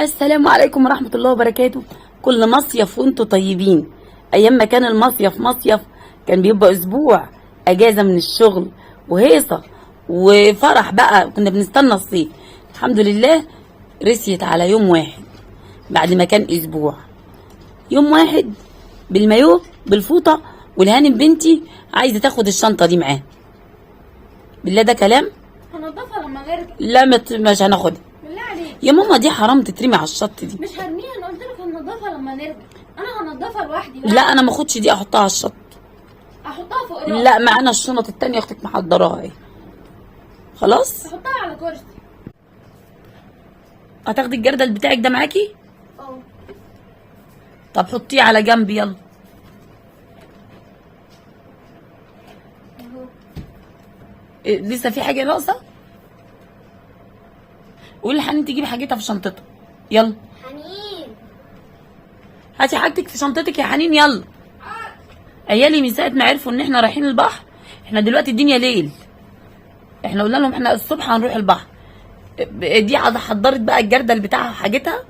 السلام عليكم ورحمة الله وبركاته. كل مصيف وانتوا طيبين. ايام ما كان المصيف مصيف كان بيبقى اسبوع اجازة من الشغل وهيصة وفرح بقى، كنا بنستنى الصيف. الحمد لله رسيت على يوم واحد بعد ما كان اسبوع. يوم واحد بالمايوه بالفوطة، والهانم بنتي عايزة تاخد الشنطة دي معاها. بالله ده كلام؟ هنضفها لما نرجع. لا مش هناخدها. بالله عليك يا ماما دي حرام تترمي على الشط دي. مش هرميها، انا قلت لك هنضفها لما نرجع. انا هنضفها لوحدي. لا انا ما اخدش دي احطها على الشط. احطها فوق راسي. لا معانا الشنط التانية اختك محضراها اهي. خلاص احطها على كرسي. هتاخدي الجردل بتاعك ده معاكي؟ اه. طب حطيه على جنب يلا. اهو. إيه لسه في حاجة ناقصة؟ قولي لحنين تجيب حاجتها في شنطتها. يلا حنين هاتي حاجتك في شنطتك يا حنين يلا. عيالي من ساعة ما عرفوا ان احنا رايحين البحر، احنا دلوقتي الدنيا ليل، احنا قلنا لهم احنا الصبح هنروح البحر. دي حضرت بقى الجردل بتاعها وحاجتها،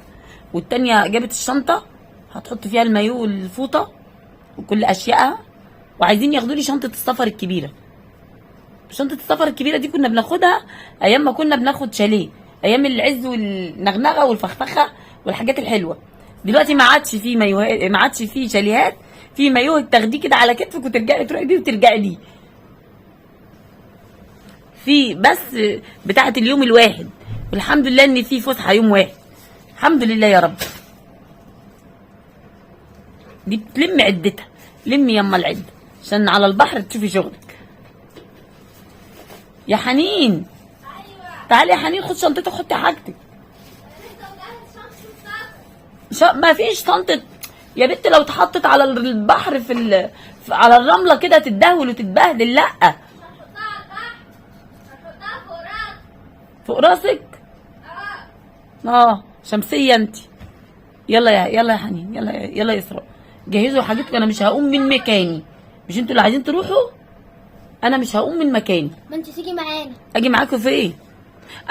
والتانية جابت الشنطة هتحط فيها المايو والفوطة وكل اشيائها، وعايزين ياخدوا لي شنطة السفر الكبيرة. شنطة السفر الكبيرة دي كنا بناخدها ايام ما كنا بناخد شاليه، ايام العز والنغنغة والفخفخة والحاجات الحلوة. دلوقتي ما عادش فيه مايوهات، ما عادش فيه شاليهات، في مايوه تاخديه كده على كتفك وترجعي تروحي بيه وترجعي بيه. في بس بتاعة اليوم الواحد، والحمد لله ان في فسحة يوم واحد، الحمد لله يا رب. دي بتلم عدتها، لمي يما العدة عشان على البحر تشوفي شغلك. يا حنين. ايوه. تعالي يا حنين خد شنطتك حطي حاجتك. لسه مجهز شنطه السفر. ما فيش شنطة يا بنت، لو اتحطت على البحر على الرملة كده تتدهول وتتبهدل. لا هنحطها على البحر، هنحطها فوق راسي. فوق راسك؟ اه شمسية انت. يلا يا يلا يا حنين، يلا يا يلا يا اسراء، جهزوا حاجتكم، انا مش هقوم من مكاني. مش انتوا اللي عايزين تروحوا؟ انا مش هقوم من مكاني. ما انت تيجي معانا. اجي معاكم في ايه؟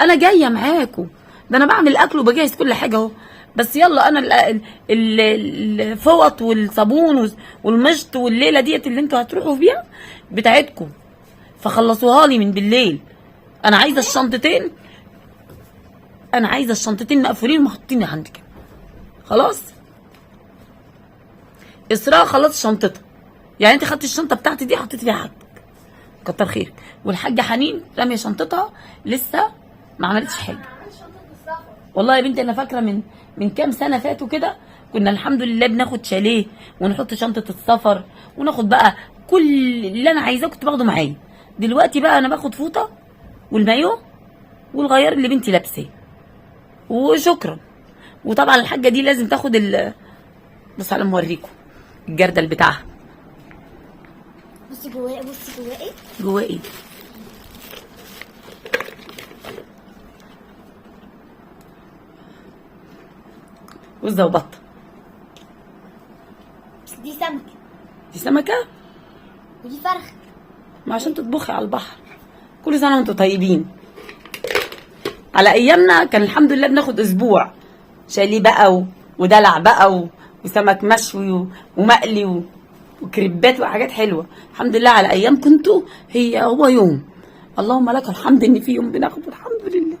انا جاية معاكم، ده انا بعمل اكل وبجهز كل حاجة اهو. بس يلا انا الفوط والصابون والمشط والليلة ديت اللي انتوا هتروحوا فيها بتاعتكم، فخلصوها لي من بالليل. انا عايزه الشنطتين، انا عايزه الشنطتين مقفولين ومحطوطين عندك. خلاص اسراء خلصت شنطتها، يعني انت خدتي الشنطة بتاعتي دي حطيتي فيها حاجتك، كتر خيرك. والحاجة حنين راميه شنطتها لسه ما عملتش حاجة. عملت شنطه السفر. والله يا بنتي انا فاكره من كام سنة فاتوا كده، كنا الحمد لله بناخد شاليه ونحط شنطه السفر وناخد بقى كل اللي انا عايزاه كنت باخده معايا. دلوقتي بقى انا باخد فوطه والمايو والغيار اللي بنتي لابساه وشكرا. وطبعا الحاجة دي لازم تاخد بص على ما اوريكم الجردل بتاعها. بصي جواه، بصي جواه ايه؟ جواه ايه؟ وزه وبطه. بس دي سمكة. دي سمكة؟ ودي فرخة. ما عشان تطبخي على البحر. كل سنة وانتم طيبين. على ايامنا كان الحمد لله بناخد اسبوع شاليه بقى ودلع بقى وسمك مشوي ومقلي وكريبات وحاجات حلوة. الحمد لله على ايام كنتوا هي هو يوم. اللهم لك الحمد ان في يوم بناخده، الحمد لله.